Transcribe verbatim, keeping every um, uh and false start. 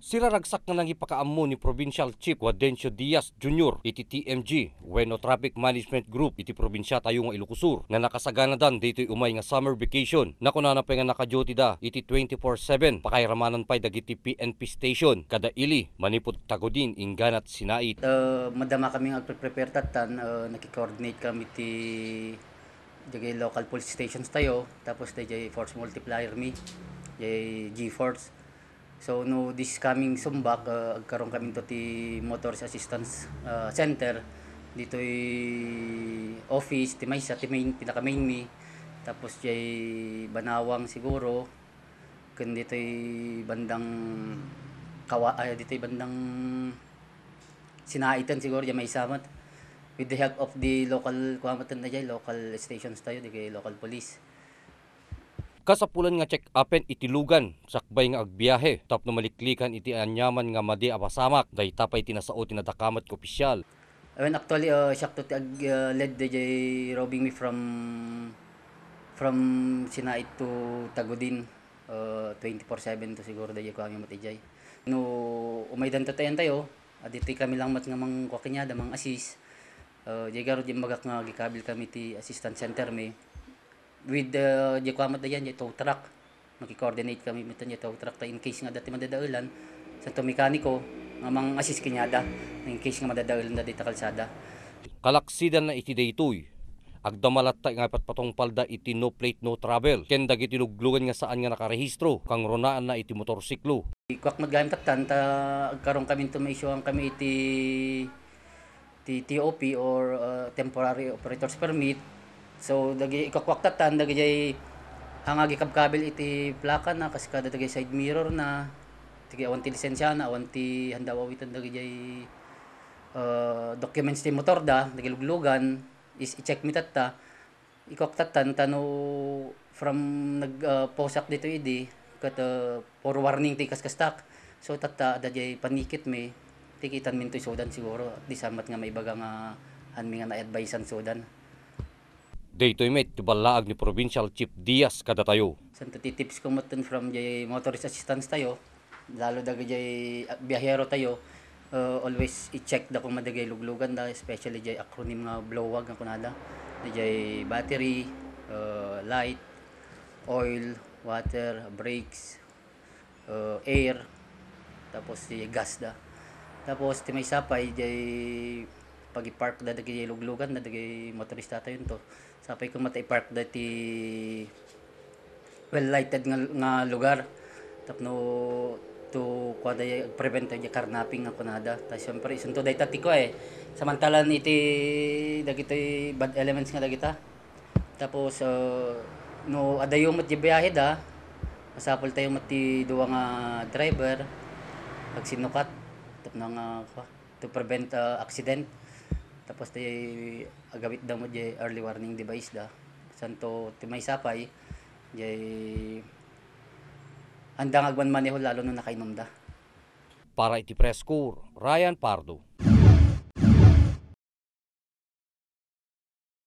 Siraragsak nga nangipakaammo ni Provincial Chief Guadencio Diaz Junior iti T M G wenno Traffic Management Group iti probinsiatayo nga Ilocos Sur nga nakasaganadan daytoy umay nga summer vacation. Nakunana pay nga naka-duty da iti twenty-four seven, pakairamanan pay dagiti P N P station kada ili manipud Tagudin ingganat Sinait. Uh, madama kami nga agpre-prepare tattan, uh, naki-coordinate kami ti dagiti local police stations tayo, tapos dayjay force multiplier mi, dayjay G-Force. So, no, this coming sumbak, uh, agkaroon kami to ti Motorist Assistance, uh, Center, ditoy office, ti maysa, ti main, pinaka-main mi. Tapos, jay Banawang siguro, ken ditoy bandang Kawa-, ay, ditoy bandang Sinaiten siguro, jay maysa met. With the help of the local, kuan met, dayjay local stations tayo, dagiti local police. Kasapulan nga check-upen iti lugan sakbay nga agbiahe tapno maliklikan iti aniaman nga madi a pasamak. Dayta pay ti nasao ti nadakamat nga opisyal. Well, actually, uh, siak to ti ag-, uh, lead dayjay roving mi from, from Sinait to Tagudin, uh, twenty-four seven to siguro dayjay kuami met ijay. No, umaydan tattayan tayo, aditoy kami lang met nga mangkua kaniada, mang-assist. Uh, jay garud imbagak nga agikabil kami ti assistance center mi. With, uh, jay kua met dayjay, jay tow truck. Maki-coordinate kami met dayjay tow truck ta in case nga adda ti madadaelan, santo mekaniko nga mang-assist kaniada in case nga madadaelan da dita kalsada. Kalaksidanna iti daytoy, agdama latta nga ipatpatungpalda iti no plate no travel ken dagiti luglugan nga saan nga nakarehistro, kangrunaanna iti motorsiklo. Ikuak met gayam tattan ta agkaroon kami to, maisyuan kami iti ti T O P or, uh, temporary operator's permit. So, dagi-, ikukuak tattan, dagijay nga agikabkabil iti plakana, kas kada dagijay side mirror na, dagijay awan ti lisensiana, awan ti handa aw-awiten dagijay, uh, documents ti motor da, dagijay luglugan, is i-check mi tatta. Ikuak tattan ta no from nag, ah, posak ditoy idi, ket, ah, forewarning ti kaskastak. So, tatta, adda jay panikit mi, ti kitan mi toy sudan siguro, at least, ah, met nga maibaga nga han mi nga na-advisean sudan. Daytoy met ti ballaag ni Provincial Chief Diaz kadatayo. Santo ti tips ko metten from jay motorist assistance tayo, lalo dagijay, ah, biyahero tayo, uh, always i-check da kung madagay luglugan da, especially jay acronym nga blowag nga kunada. Dagijay battery, uh, light, oil, water, brakes, uh, air, tapos ti gas da. Tapos ti maysa pay jay pag-park da dagijay luglugan da dagijay motorista tayo to. Sapay kung mata i-park da ti well lighted nga, nga lugar tapno to kuan da, prevent da carnapping nga kunada. Ta siyempre, isunto dayta ti kua, eh. Samantalan iti dagitoy bad elements nga dagita. Tapos, ah, no adayo met di biyahe da, masapul tayo met ti dua nga driver, agsinukat, tapno nga, kua, to prevent, ah, accident. Tapos ti agawit da met di early warning device da. Santo ti maysa pay, jay handa nga agmanmaneho lalo no nakainum da. Para iti Press Corps, Ryan Pardo.